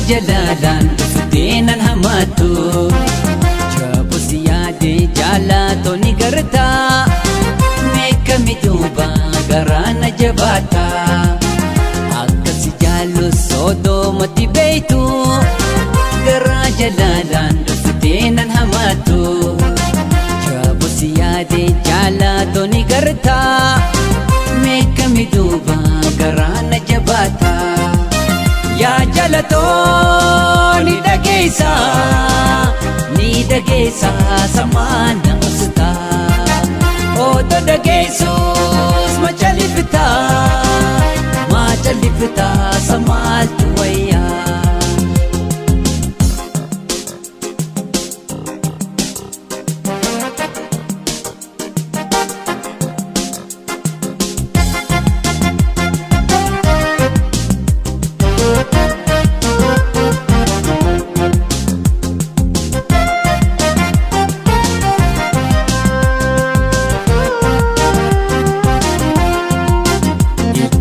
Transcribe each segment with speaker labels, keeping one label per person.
Speaker 1: Jalalaan dhuftee nan hamatu Jaabusi yaade jaalatoo ni gartaa Meeqami duuba garaa na jabaata Akkasi jaallu sodoomatti beeytu Garaa jalalaan dhuftee nan hamatu Jaabusi yaade jaalatoo ni gartaa Meeqami duuba garaa na jabaata Yaa jalatoo ni dhageessa samaan na obsitaa Otoo dhageessus macalliftaa macalliftaa samaaltu wayyaa.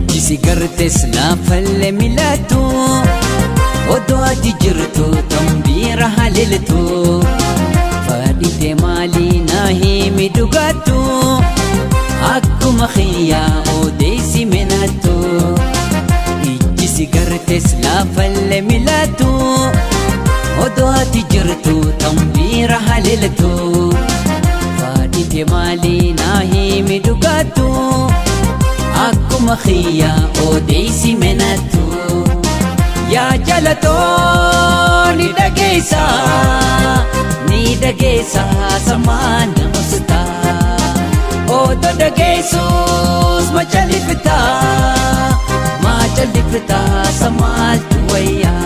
Speaker 1: Ijji si gartees laafalle milaatu Odoo ati jirtu tambiira haleeltu Fadhite maalii naa himi dhugaattu Akkuma xiyyaa odeessi menaattu Ijji si gartees laafalle milaatu Odoo ati jirtu tambiira haleeltu Fadhite maalii naa himi dhugaattu Akkuma xiyyaa odeessi menaattu Yaa jalatoo ni dhageessa samaan na obsitaa Otoo dhageessus macalliftaa macalliftaa samaaltu wayyaa.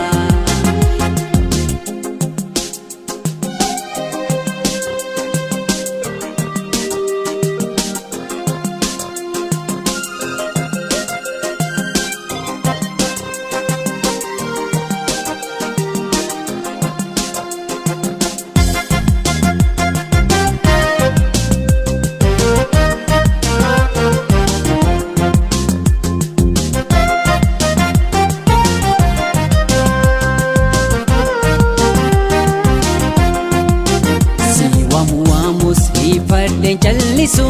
Speaker 1: Si waamu waamus ifadheen callisu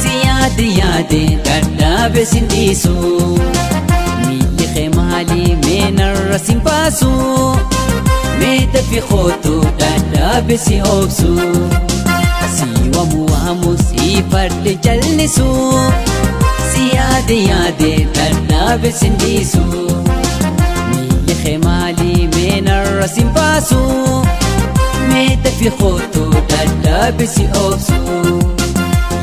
Speaker 1: Si yaade yaade dadhaabe sin dhiisu Miilli kee maalii meenarra sin baasu Mee dafii kootu dadhaabe si obsu Si waamu waamus ifadheen callisu Si yaade yaade dadhaabe sin dhiisu Miilli kee maalii meenarra sin baasu Mee dafii kootu dadhaabe si obsu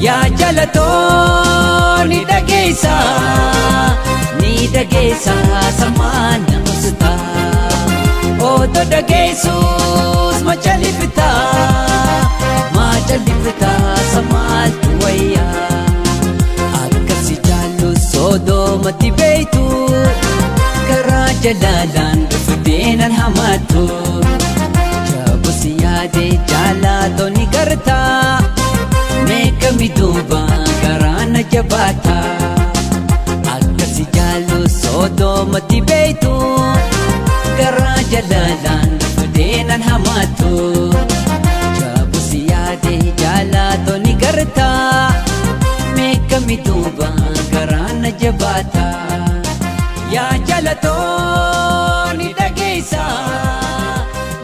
Speaker 1: Yaa jalatoo ni dhageessa samaan na obsitaa Otoo dhageessus macalliftaa macalliftaa samaaltu wayyaa Akkasi jaallu sodoomatti beeytu Garaa jalalaan dhuftee nan hamatu Jaabusi yaade jaalatoo ni gartaa Meeqami duuba garaa na jabaata Akkasi jaallu sodoomatti beeytu Garaa jalalaan dhuftee nan hamatu Jaabusi yaade jaalatoo ni gartaa Meeqami duuba garaa na jabaata Yaa jalatoo ni dhageessa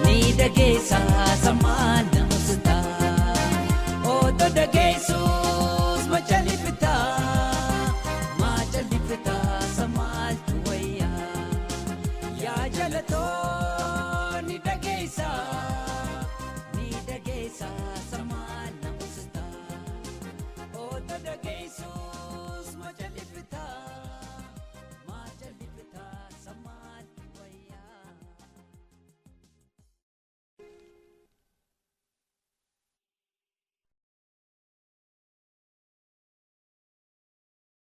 Speaker 1: ni dhageessa